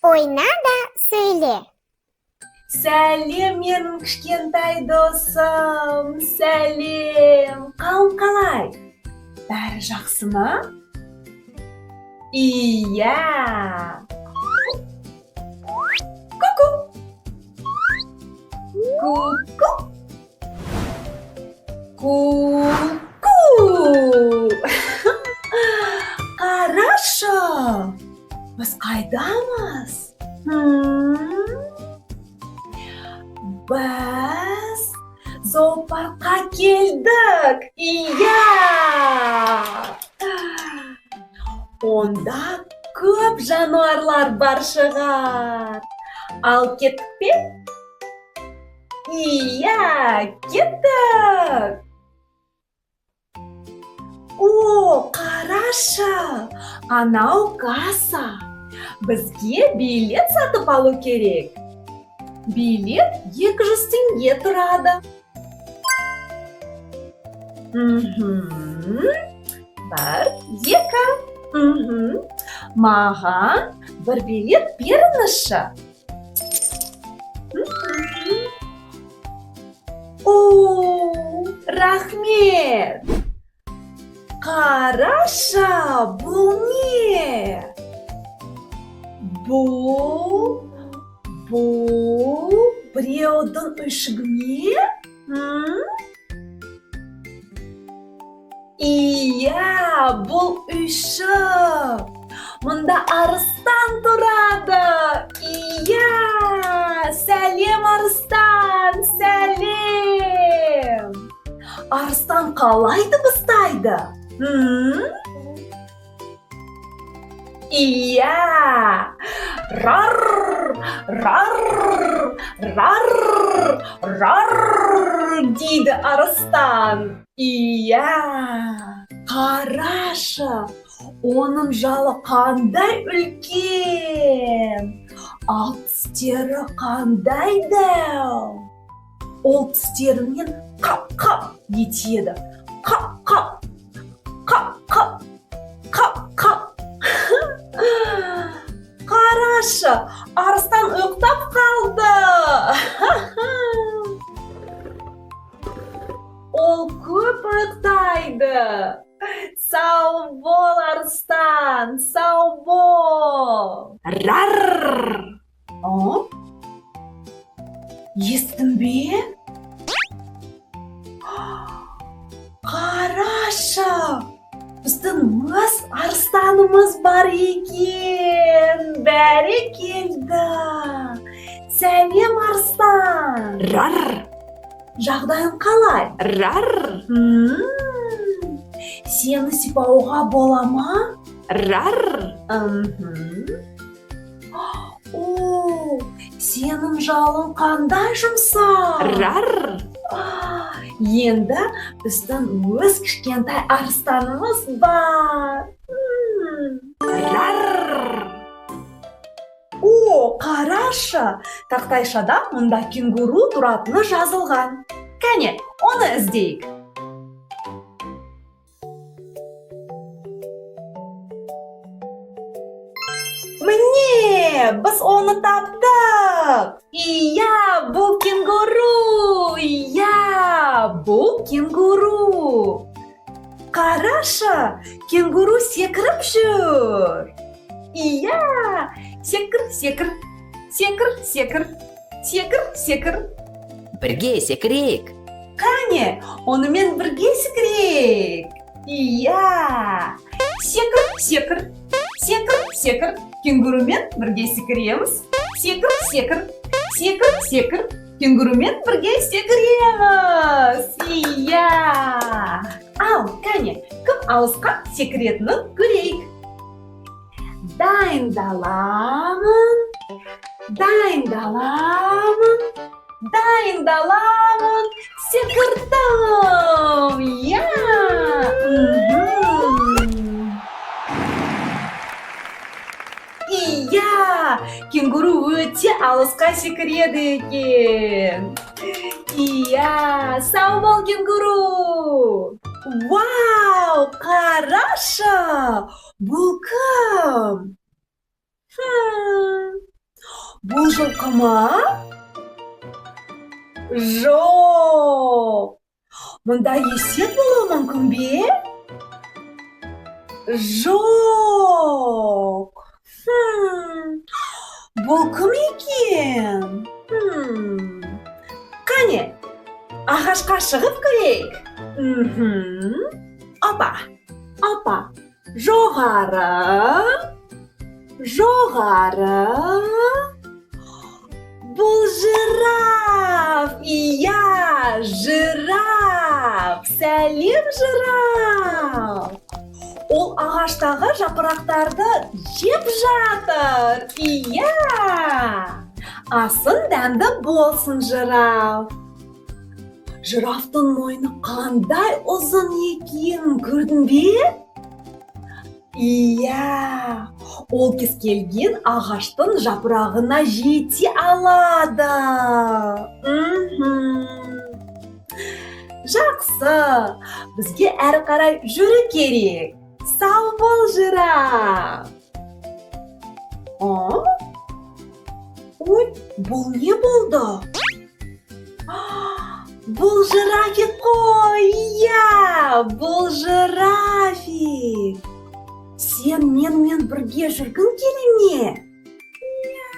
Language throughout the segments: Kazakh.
Ойна да сөйле. Сәлем, менің кішкентай досым, сәлем. Қалың қалай? Бәрі жақсы ма? Иә. Ку-ку. Ку-ку. Ку-ку. Қарашы, біз қайдамыз? Біз зоопаркқа келдік. Иә. Онда көп жануарлар бар шығар. Ал кеттік пе? Иә, кеттік. О, қарашы, анау касса. Бізге билет сатып алу керек. Билет 200 теңге тұрады. 1, 2. Маған бір билет беріңізші. О, рахмет. Қарашы, бұл не? Бұл біреудің үйшігі ме? Иә, бұл үйшік. Мұнда арыстан тұрады. Иә, сәлем, арыстан, сәлем. Арыстан қалай дыбыстайды? Иә, рар, рар, рар, рар дейді арыстан. Иә, қарашы, оның жалы қандай үлкен, ал тістері қандай дәу. Ол тістерімен қап-қап етеді. Қап-қап, қап-қап, қап-қап. Қарашы, арыстан ұйықтап қалды. Ол көп ұйықтайды. Сау бол, арыстан, сау бол. Рар. О? Естің бе? Қарашы, біздің өз арыстанымыз бар екен. Бәрекелді. Сәлем, арыстан. Рар. Жағдайың қалай? Рар. Сені сипауға бола ма? Рар. О, сенің жалың қандай жұмсақ. Рар. Енді біздің өз кішкентай арыстанымыз бар. Рар. О, қарашы, тақтайшада мұнда кенгуру тұратыны жазылған. Кәне, оны іздейік. Міне, біз оны таптық. Иә, бұл кенгуру. Иә, бұл кенгуру. Қарашы, кенгуру секіріп жүр. Иә, секір, секір, секір, секір, секір, секір. Бірге секірейік. Кәне, онымен бірге секірейік. Иә, секір, секір, секір, секір. Кенгурумен бірге секіреміз. Секір, секір, секір, секір. Кенгурумен бірге секіреміз. Иә. Ал, кәне, кім алысқа секіретінін көрейік. Дайындаламын, дайындаламын, дайындаламын, секірдім. Иә. Иә, кенгуру өте алысқа секіреді екен. Иә, сау бол, кенгуру. Вау, қарашы, бұл кім? Бұл жылқы ма? Жоқ. Мұнда есек болуы мүмкін бе? Жоқ. Бұл кім екен? Қане, ағашқа шығып көрейік. Опа, опа. Жоғары, жоғары. Бұл жираф! Иә, жираф! Сәлем, жираф! Ол ағаштағы жапырақтарды жеп жатыр. Иә! Асың дәмді болсын, жираф! Жирафтың мойны қандай ұзын екенін көрдің бе? Иә, ол кез келген ағаштың жапырағына жете алады. Жақсы, бізге әрі қарай жүру керек. Сау бол, жираф. О? Ой, бұл не болды? Бұл жирафик қой, иә, бұл жирафик. Сен менімен бірге жүргің келе ме? Иә.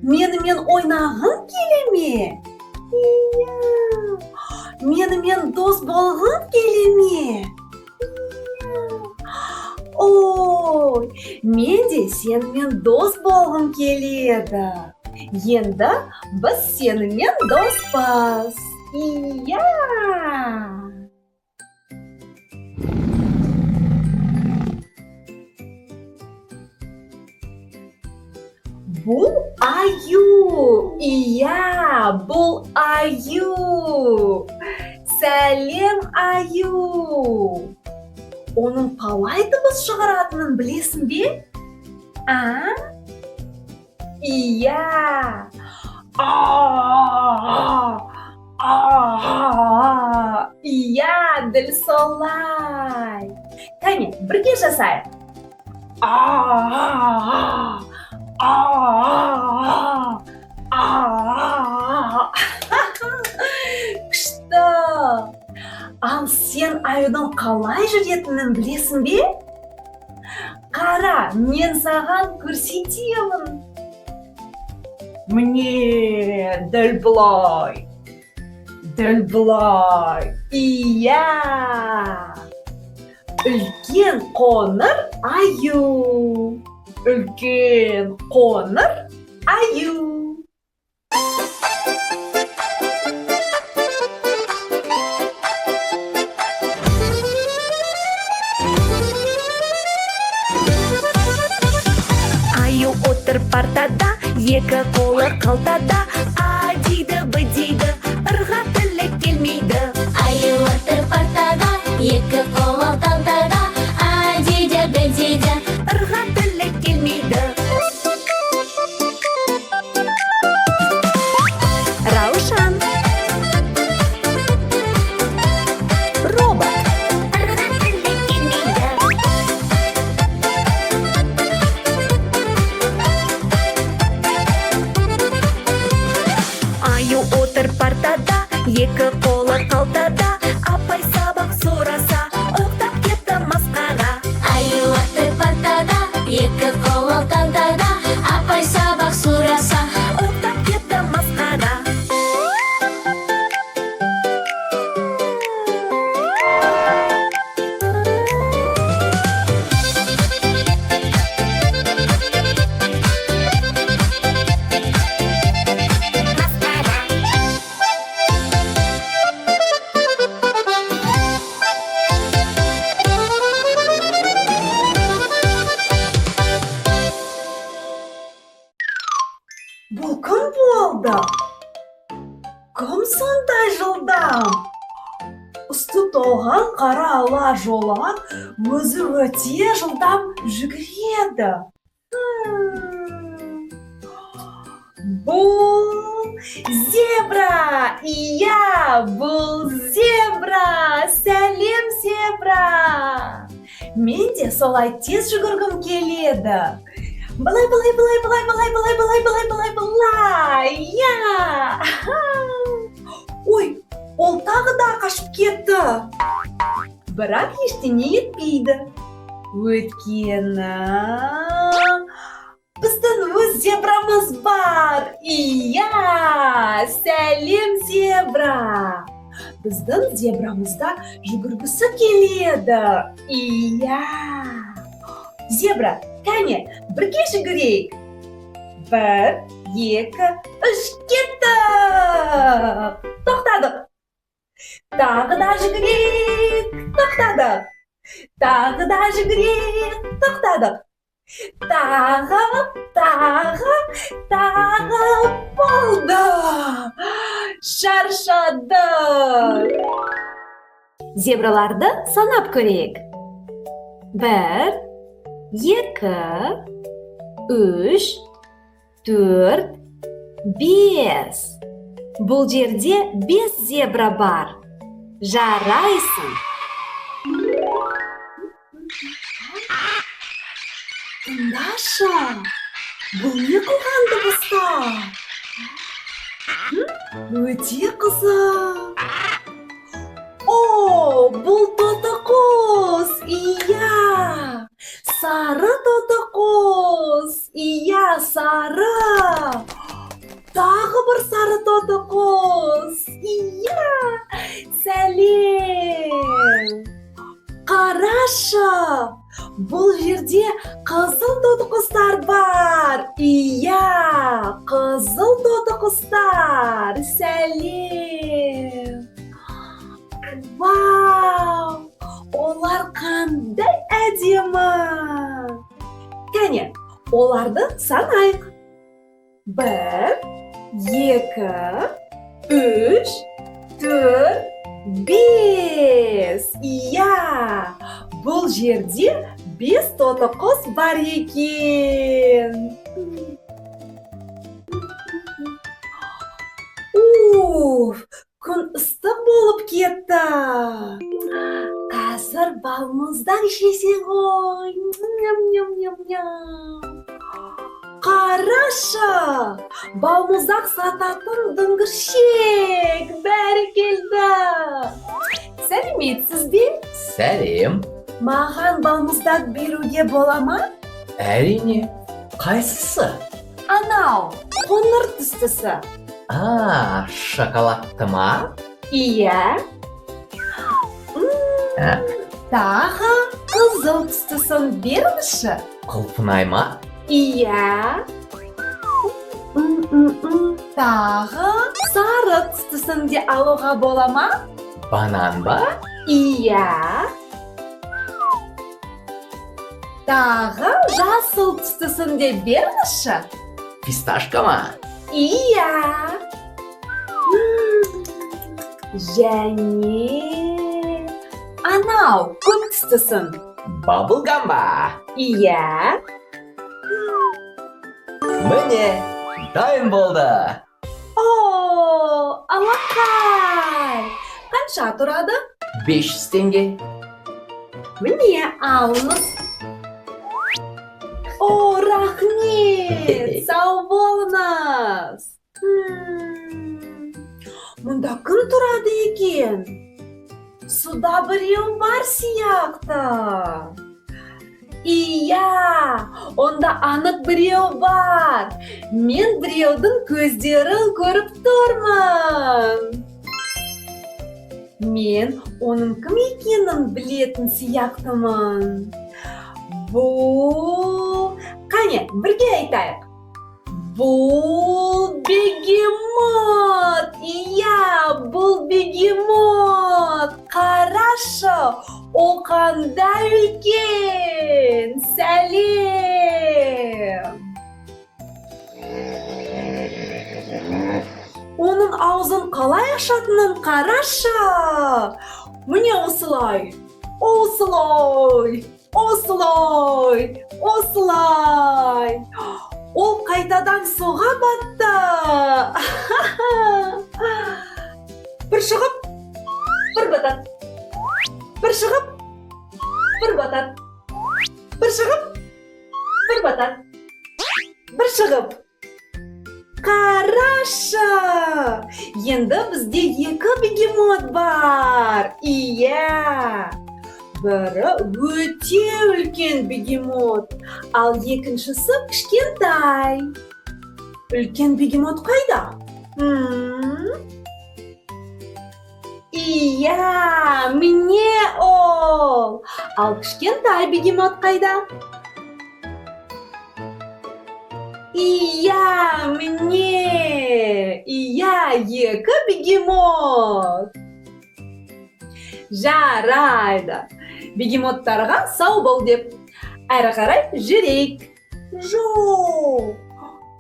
Менімен ойнағың келе ме? Иә. Менімен дос болғың келе ме? Иә. Ой, мен де сенімен дос болғым келеді. Енді біз сенімен доспыз. Иә. Бұл аю. Иә, бұл аю. Сәлем, аю. Оның қалай дыбыс шығаратынын білесің бе? А? Иә. А-а-а. А-а-а. Иә, дәл солай. Кәне, бірге жасайық. А-а-а. А-а-а. А-а-а. Күшті. Ал сен аюдың қалай жүретінін білесің бе? Қара, мен саған көрсетемін. Міне, дәл былай. Дәл былай. Иә. Үлкен қоңыр аю. Үлкен қоңыр аю. Аю отыр партада, екі қолы қалтада. А дейді, Б дейді, ырға тілі келмейді. Аю отыр партада, екі қолы қалтада. А дейді, Б дейді, ырға тілі келмейді. Раушан. Робот. Ырға тілі келмейді. Аю отыр партада, екі қолы қалтада. Апай сабақ сұраса, ұйықтап кетті масқара. Аю отыр партада, екі қолы қалтада. Апай сабақ сұраса, ұйықтап кетті масқара. Бұл кім болды? Кім сондай жылдам? Үсті толған қара ала жолақ өзі өте жылдам жүгіреді. Бұл зебра! Иә, бұл зебра! Сәлем, зебра! Мен де солай тез жүгіргім келеді. Былай, былай, былай, былай, былай, былай, былай, былай, былай, былай. Иә. Ой, ол тағы да қашып кетті. Бірақ ештеңе етпейді. Өйткені біздің өз зебрамыз бар. Иә, сәлем, зебра. Біздің зебрамыз да жүгіргісі келеді. Иә. Зебра, кәне, бірге жүгірейік. Бір, екі, үш, кеттік! Тоқтадық. Тағы да жүгірейік. Тоқтадық. Тағы да жүгірейік. Тоқтадық. Тағы, тағы, тағы, болды. Шаршадық. Зебраларды санап көрейік. Бір, екі, үш, төрт, бес. Бұл жерде бес зебра бар. Жарайсың. Тыңдашы, бұл не қылған дыбыстар? Өте қызық. О, бұл тотықұс. Иә, сары тотықұс. Иә, сары. Тағы бір сары тотықұс. Иә, сәлем. Қарашы, бұл жерде қызыл тотықұстар бар. Иә, қызыл тотықұстар. Сәлем. Вау, олар қандай әдемі. Кәне, оларды санайық. Бір, екі, үш, төрт, бес. Иә, бұл жерде бес тотықұс бар екен. Уф, күн ыстық болып кетті. Қазір балмұздақ жесең ғой. Ням, ням, ням, ням. Қарашы, балмұздақ сататын дүңгіршек. Бәрекелді. Сәлеметсіз бе? Сәлем. Маған балмұздақ беруге бола ма? Әрине. Қайсысы? Анау, қоңыр түстісі. А, шоколадты ма? Иә. Ә? Тағы қызыл түстісін беріңізші. Құлпынай ма? Иә. Тағы сары түстісін де алуға бола ма? Банан ба? Иә. Тағы жасыл түстісін де беріңізші. Фисташка ма? Иә. Және анау көк түстісін. Баблгам ба? Иә. Міне, дайын болды. О, алақай. Қанша тұрады? 500 теңге. Міне, алыңыз. О, рахмет. Сау болыңыз. Мұнда кім тұрады екен? Суда біреу бар сияқты. Иә, онда анық біреу бар. Мен біреудің көздерін көріп тұрмын. Мен оның кім екенін білетін сияқтымын. Бұл... Қане, бірге айтайық. Бұл бегемот. Иә, бұл бегемот. Қарашы, ол қандай үлкен. Сәлем. Оның аузын қалай ашатынын қарашы. Міне осылай, осылай, осылай, осылай. Ол қайтадан суға батты. Бір шығып, бір батады. Бір шығып, бір батады. Бір шығып, бір батады. Бір шығып. Қарашы! Енді бізде екі бегемот бар. Иә! Бірі өте үлкен бегемот, ал екіншісі кішкентай. Үлкен бегемот қайда? Иә, міне ол. Ал кішкентай бегемот қайда? Иә, міне. Иә, екі бегемот. Жарайды. Бегемоттарға сау бол деп. Әрі қарай жүрейік. Жоқ.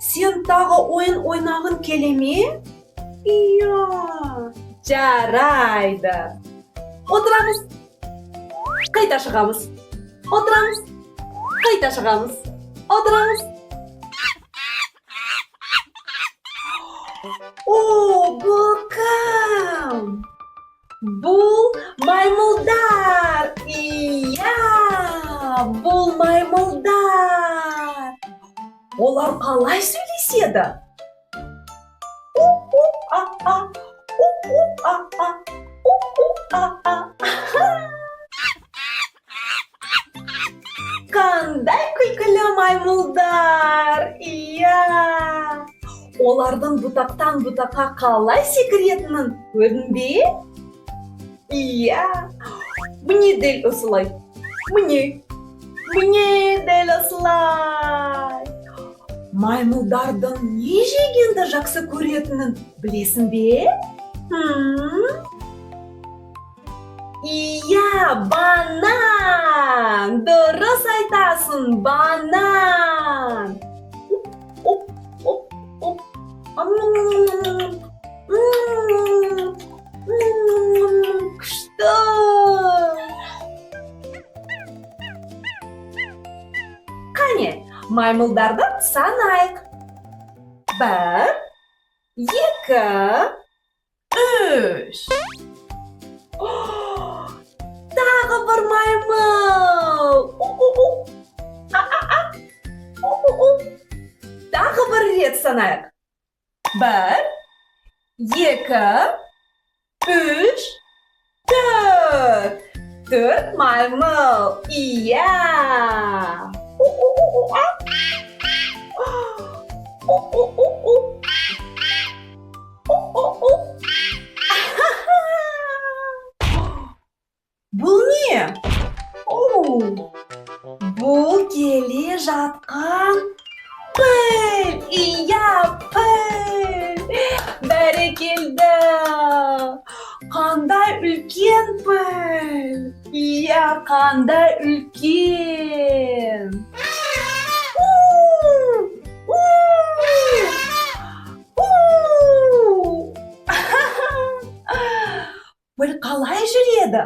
Сен тағы ойын ойнағың келе ме? Иә. Жарайды. Отырамыз. Қайта шығамыз. Отырамыз. Қайта шығамыз. Отырамыз. О, бұл кім? Бұл маймылдар. Иә, бұл маймылдар. Олар қалай сөйлеседі? У-у-а-а, у-у-а-а, у-у-а-а. Қандай күлкілі маймылдар. Иә. Олардың бұтақтан бұтаққа қалай секіретінін көрдің бе? Иә. Міне дәл осылай. Міне. Міне дәл осылай. Маймылдардың не жегенді жақсы көретінін білесің бе? Иә, банан. Дұрыс айтасың, банан. Оп, оп, оп. Күшті. Қане, маймылдарды санайық. 1, 2, 3. Тағы бір маймыл. У-у-у. А-а-а. У-у-у. Тағы бір рет санайық. 1, 2, 3, 4. 4 маймыл. Иә. У-у-у-у-а. У-у-у-у. У-у-у. Бұл не? Оу, бұл келе жатқан піл. Иә, піл. Бәрекелді. Қандай үлкен піл. Иә, қандай үлкен. У-у-у. У-у. Піл қалай жүреді?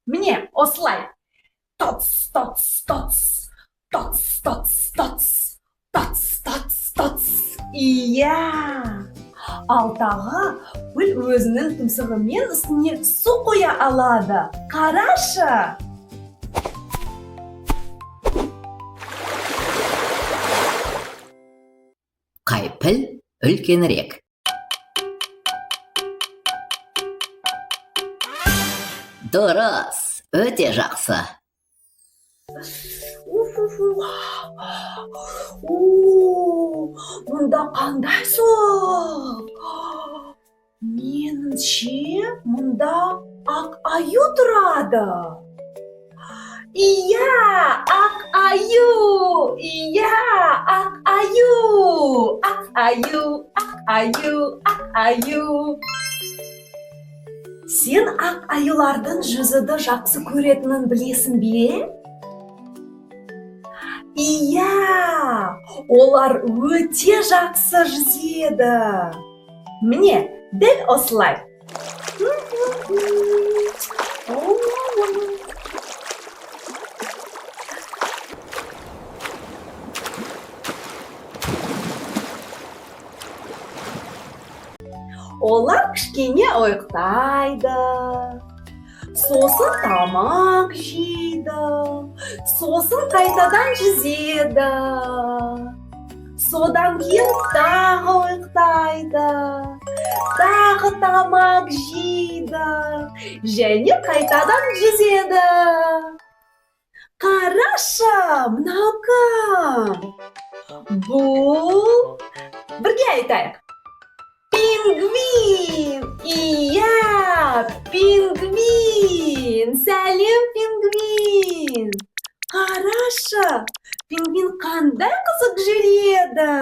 Міне, осылай. Тоц, тоц, тоц. Тоц, тоц, тоц. Тоц, тоц, тоц. Иә. Ал тағы піл өзінің тұмсығымен үстіне су қоя алады. Қарашы. Қай піл үлкенірек? Дұрыс, өте жақсы. Уф-уф-уф. О, мұнда қандай суық? Меніңше, мұнда ақ аю тұрады. Иә, ақ аю. Иә, ақ аю. Ақ аю, ақ аю, ақ аю. Сен ақ аюлардың жүзуді жақсы көретінін білесің бе? Иә, олар өте жақсы жүзеді. Міне, дәл осылай. Олар кішкене ұйықтайды, сосын тамақ жейді, сосын қайтадан жүзеді. Содан кейін тағы ұйықтайды, тағы тамақ жейді және қайтадан жүзеді. Қарашы, мынау кім? Бұл, бірге айтайық. Пингвин! Иә, пингвин! Сәлем, пингвин! Қарашы, пингвин қандай қызық жүреді!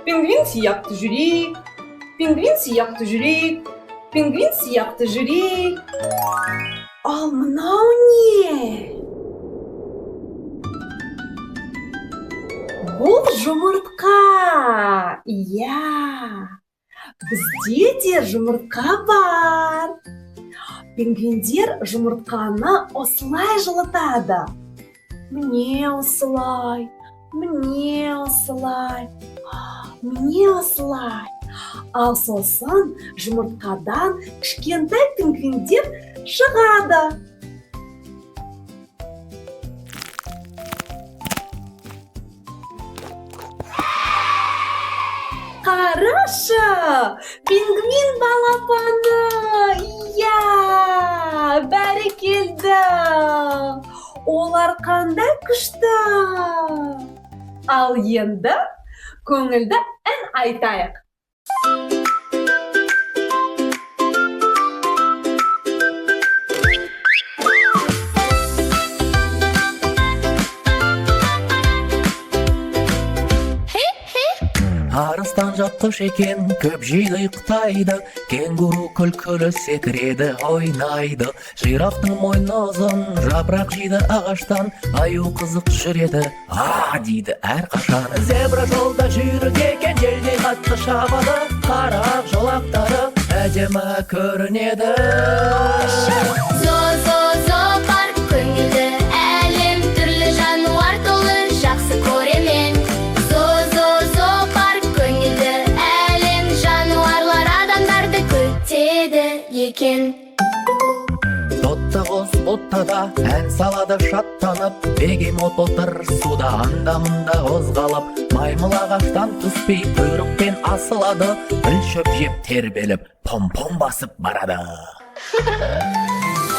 Пингвин сияқты жүрейік, пингвин сияқты жүрейік, пингвин сияқты жүрейік. Ал мынау не? Бұл жұмыртқа. Иә, бізде де жұмыртқа бар. Пингвиндер жұмыртқаны осылай жылытады. Міне осылай, міне осылай, міне осылай. Ал сосын жұмыртқадан кішкентай пингвиндер шығады. Қарашы, пингвин балапаны! Иә, бәрекелді! Олар қандай күшті! Ал енді көңілді ән айтайық. Арыстан жыртқыш екен, көп жейді, ұйықтайды. Кенгуру күлкілі, секіреді, ойнайды. Жирафтың мойны ұзын, жапырақ жейді ағаштан. Аю қызық жүреді, а дейді әрқашан. Зебра жолда жүйрік екен, желдей қатты шабады. Қара ақ жолақтары әдемі көрінеді. Зоо, зоо, зоопарк, көңілді әлем, түрлі жануар толы, жақсы көремін. Зоо, зоо, зоопарк, көңілді әлем, жануарлар адамдарды күтеді екен. Тоты құс бұтада ән салады шаттанып. Бегемот отыр суда анда мында қозғалып. Маймыл ағаштан түспей құйрықпен асылады. Піл шөп жеп тербеліп, пом пом басып барады.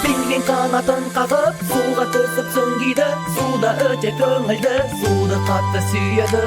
Пингвин қанатын қағып, суға түсіп сүңгиді. Суда өте көңілді, суды қатты сүйеді.